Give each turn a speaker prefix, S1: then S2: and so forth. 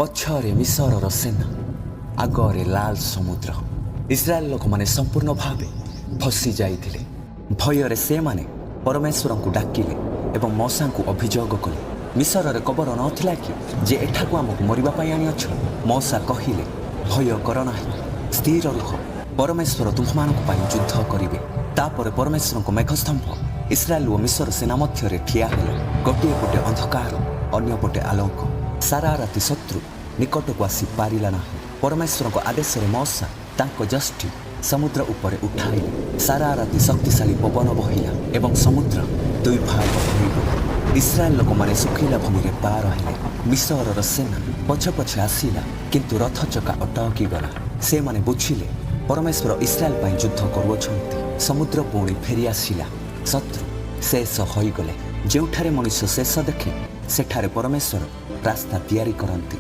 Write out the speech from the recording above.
S1: ପଛରେ ମିଶରର ସେନା, ଆଗରେ ଲାଲ ସମୁଦ୍ର। ଇସ୍ରାଏଲ ଲୋକମାନେ ସମ୍ପୂର୍ଣ୍ଣ ଭାବେ ଫସି ଯାଇଥିଲେ। ଭୟରେ ସେମାନେ ପରମେଶ୍ୱରଙ୍କୁ ଡାକିଲେ ଏବଂ ମୋଶାଙ୍କୁ ଅଭିଯୋଗ କଲେ, "ମିଶରରେ କବର ନଥିଲା କି ଯେ ଏଠାକୁ ଆମକୁ ମରିବା ପାଇଁ ଆଣିଅଛ?" ମୋଶା କହିଲେ, "ଭୟ କର ନାହିଁ, ସ୍ଥିର ରୁହ। ପରମେଶ୍ୱର ତୁମ୍ଭମାନଙ୍କ ପାଇଁ ଯୁଦ୍ଧ କରିବେ।" ତାପରେ ପରମେଶ୍ୱରଙ୍କ ମେଘସ୍ତମ୍ଭ ଇସ୍ରାଏଲ ଓ ମିଶର ସେନା ମଧ୍ୟରେ ଠିଆ ହେଲା। ଗୋଟିଏ ପଟେ ଅନ୍ଧକାର, ଅନ୍ୟ ପଟେ ଆଲୋକ। ସାରା ରାତି ଶତ୍ରୁ ନିକଟକୁ ଆସି ପାରିଲା ନାହିଁ। ପରମେଶ୍ୱରଙ୍କ ଆଦେଶରେ ମୋଶା ତାଙ୍କ ଯଷ୍ଟି ସମୁଦ୍ର ଉପରେ ଉଠାଇଲେ। ସାରା ରାତି ଶକ୍ତିଶାଳୀ ପବନ ବହିଲା ଏବଂ ସମୁଦ୍ର ଦୁଇ ଭାଗ ହୋଇଗଲା। ଇସ୍ରାଏଲ ଲୋକମାନେ ଶୁଖିଲା ଭୂମିରେ ପାର ହେଲେ। ମିଶରର ସେନା ପଛେ ପଛେ ଆସିଲା, କିନ୍ତୁ ରଥ ଚକା ଅଟକି ଗଲା। ସେମାନେ ବୁଝିଲେ, ପରମେଶ୍ୱର ଇସ୍ରାଏଲ ପାଇଁ ଯୁଦ୍ଧ କରୁଅଛନ୍ତି। ସମୁଦ୍ର ପୁଣି ଫେରି ଆସିଲା। ଶତ୍ରୁ ଶେଷ ହୋଇଗଲେ। ଯେଉଁଠାରେ ମଣିଷ ଶେଷ ଦେଖେ, ସେଠାରେ ପରମେଶ୍ୱର ରାସ୍ତା ତିଆରି କରନ୍ତି।